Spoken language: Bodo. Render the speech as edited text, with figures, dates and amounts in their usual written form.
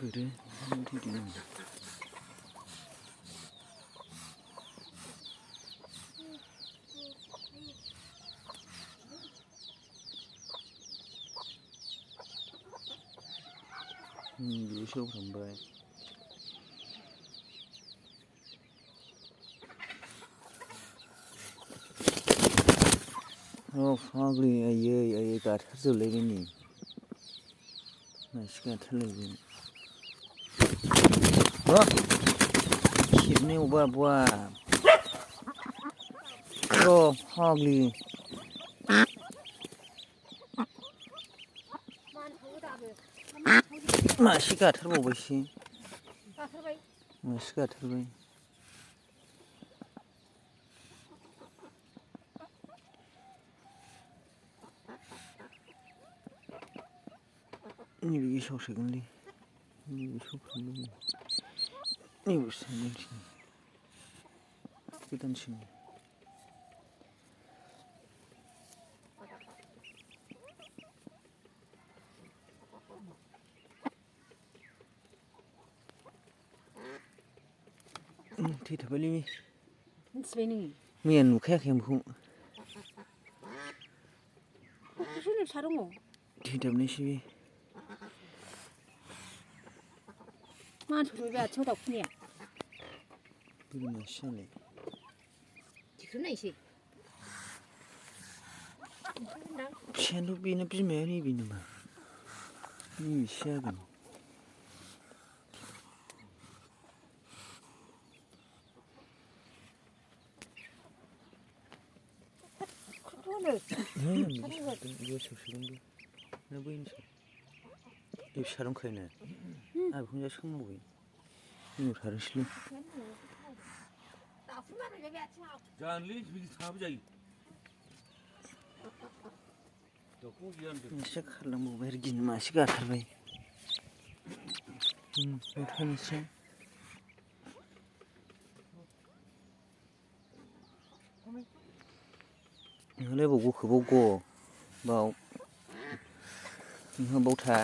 Gede, dulu sih sampai. Oh, ugly, ayy, gatarlaibai ni. Mase gatarlaibai. Oh, खेबनै अबा Oh, ugly. Mase gatarबावबायसो. Mase gatarबाय. नैबे गेसाव सोगोनलै नैबे सौफ्रावनो नैबे सोगोनसै गोदानसिन थैथाबायलै मिथिबाय नोङो मैया नुखायाखै आं बेखौ सोरनो फिसा दङ थैथाबनायसो बे मानो सफैबाय बे आथिङाव दाउखुमैया बोरै मासे जानाय दिहुननायसै फिसायानोथ' बेना बिमाया नैबे नामा नैबेसो जागोन गेसाव सोगोनबो ना बैनोसै बे फिसा दंखायोना आं बेखौनो जा सोंनांगौ उनाव थारनोसैलै जानोलै बिदि थाबो जायो एसे खारलांबावबाय आरो गिनो मासे गाथारबाय थानोसै नोंहालाय बाव गखो बाव ग बाव नोंहा बाव था